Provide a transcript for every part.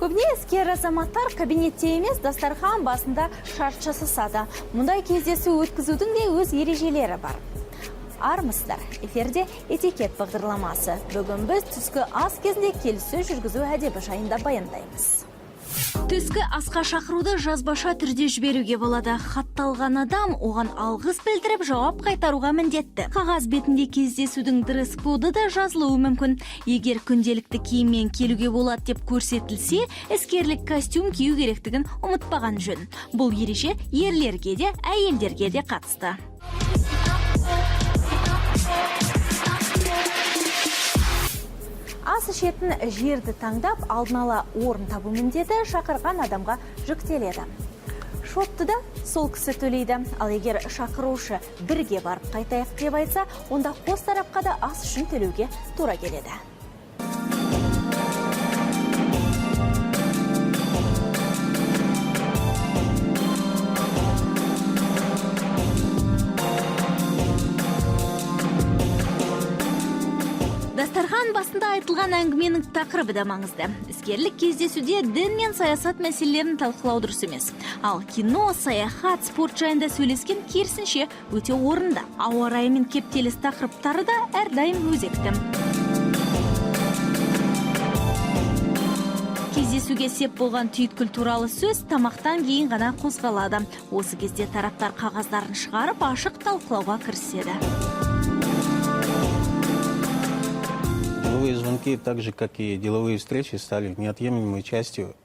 Көбіне іскер азаматтар кабинетте емес, дастархан басында шарт жасасады. Мұндай кездесу өткізудің де өз ережелері бар. Армысыздар, эфирде этикет бағдарламасы. Бүгін біз түскі ас кезінде келіссөз жүргізу әдебі жайында баяндаймыз. Түскі асқа шақыруды жазбаша түрде жіберуге болады. Хатталған адам оған алғыс білдіріп жауап қайтаруға міндетті. Қағаз бетінде кездесудің дресс-коды да жазылуы мүмкін. Егер күнделікті киіммен келуге болады деп көрсетілсе, іскерлік костюм кию керектігін ұмытпаған жөн. Бұл ереже ерлерге де, әйелдерге де қатысты. Ас ішетін жерді таңдап, алдын ала орын табу міндеті шақырған адамға жүктеледі. Шотты да сол кісі төлейді. Ал егер шақырушы бірге барып қайтайық деп айтса, онда қос тарапқа да ас үшін төлеуге тура келеді. Дастархан басында айтылған әңгіменің тақырыбы да маңызды. Іскерлік кездесуде дін мен саясат мәселелерін талқылау дұрыс емес. Ал кино, саяхат, спорт жайында сөйлескен керісінше өте орынды. Ауа райы мен кептеліс тақырыптары да әрдайым өзекті. Кездесуге сеп болған түйткіл туралы сөз тамақтан кейін ғана қозғалады. Осы кезде тараптар қағаздарын шығарып, ашық талқылауға кіріседі. Деловые звонки, так же как и деловые встречи, стали неотъемлемой частью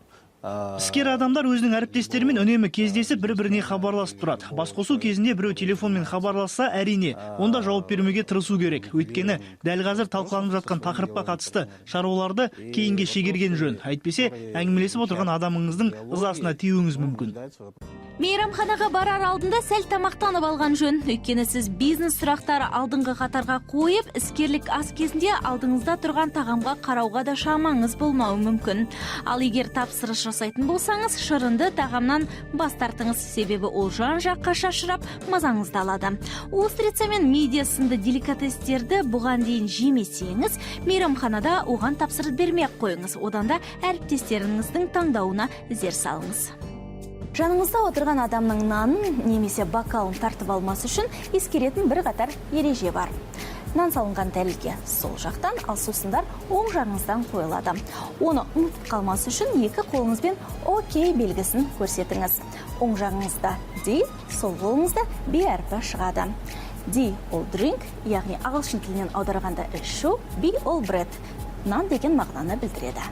Іскер адамдар өзінің әріптестерімен үнемі кездесіп, бір-біріне хабарласып тұрады. Басқосу кезінде біреу телефонмен хабарласса, әрине, онда жауап бермеуге тырысу керек. Өйткені дәл қазір талқыланып жатқан тақырыпқа қатысты шаруаларды кейінге шегерген жөн. Әйтпесе, әңгімелесіп отырған адамыңыздың ызасына тиюіңіз мүмкін. Мейрамханаға барар алдында сәл тамақтанып алған жөн. Өйткені сіз бизнес сұрақтары алдыңғы қатарға қойып, іскерлік ас кезінде алдыңызда тұрған тағамға қарауға да шамаңыз болмауы мүмкін. Ал егер тапсырыс жасайтын болсаңыз, шырынды тағамнан бас тартыңыз, себебі ол жан жаққа шашырап, мазаңызды алады. Устрица мен мидия сынды деликатестерді бұған дейін жемесеңіз, мейрамханада оған тапсырыс бермей ақ қойыңыз. Одан да әріптестеріңіздің таңдауына зер салыңыз. Жаныңызда отырған адамның нанын немесе бокалын тартып алмас үшін ескеретін бірқатар ереже бар. Нан салынған тәрелке сол жақтан, ал сусындар оң жағыңыздан қойылады. Оны ұмытып қалмас үшін екі қолыңызбен окей белгісін көрсетіңіз. Оң жағыңызда D, сол қолыңызда B әрпі шығады. D ол drink, яғни ағылшын тілінен аударғанда ішу, B ол bread, нан деген мағынаны білдіреді.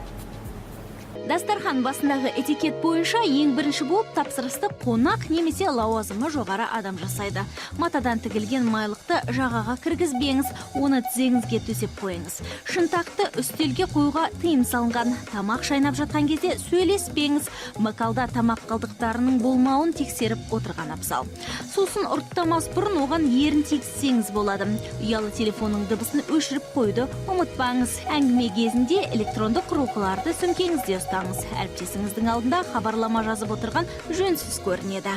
Дастархан басындағы этикет бойынша ең бірінші болып тапсырысты қонақ немесе лауазымы жоғары адам жасайды. Матадан тігілген майлықты жағаға кіргізбеңіз, оны тізеңізге төсеп қойыңыз. Шынтақты үстелге қоюға тыйым салынған. Тамақ шайнап жатқан кезде сөйлеспеңіз. Бокалда тамақ қалдықтарының болмауын тексеріп отырған абзал. Сусын ұрттамас бұрын оған ерін тигізсеңіз болады. Ұялы телефонның дыбысын өшіріп қоюды ұмытпаңыз. Әңгіме кезінде электронды құрылғыларды сөмкеңізде ұстаңыз. Әріптесіңіздің алдында хабарлама жазып отырған жөнсіз көрінеді.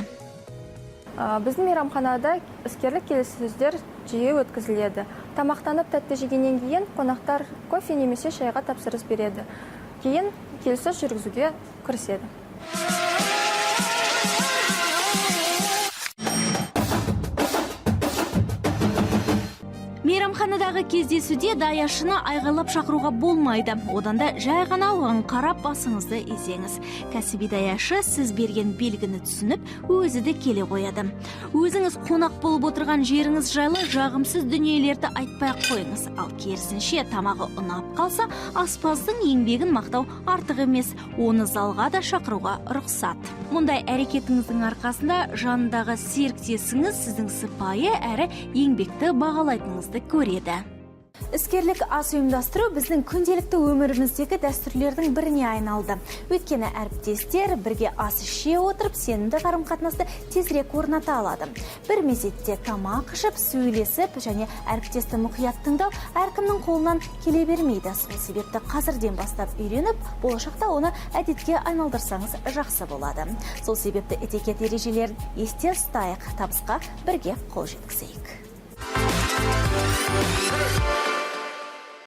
Біздің мейрамханада іскерлік келіссөздер жиі өткізіледі. Тамақтанып тәтті жегеннен кейін қонақтар кофе немесе шайға тапсырыс береді. Кейін келіссөз жүргізуге кіріседі. Мейрамханадағы кездесуде даяшыны айғайлап шақыруға болмайды. Одан да жай ғана оған қарап басыңызды изеңіз. Кәсіби даяшы сіз берген белгіні түсініп, өзі де келе қояды. Өзіңіз қонақ болып отырған жеріңіз жайлы жағымсыз дүниелерді айтпай ақ қойыңыз. Ал керісінше тамағы ұнап қалса, аспаздың еңбегін мақтау артық емес. Оны залға да шақыруға рұқсат. Мұндай әрекетіңіздің арқасында жанындағы серіктесіңіз сіздің сыпайы әрі еңбекті бағалайтыныңызды көреді. Іскерлік ас ұйымдастыру біздің күнделікті өміріміздегі дәстүрлердің біріне айналды. Өйткені әріптестер бірге ас іше отырып, сенімді қарым-қатынасты тезірек орната алады. Бір мезетте тамақ ішіп, сөйлесіп және әріптесті мұқият тыңдау әркімнің қолынан келе бермейді. Сол себепті қазірден бастап үйреніп, болашақта оны әдетке айналдырсаңыз жақсы болады. Сол себепті этикет ережелерін есте ұстайық, табысқа бірге қол жеткізейік.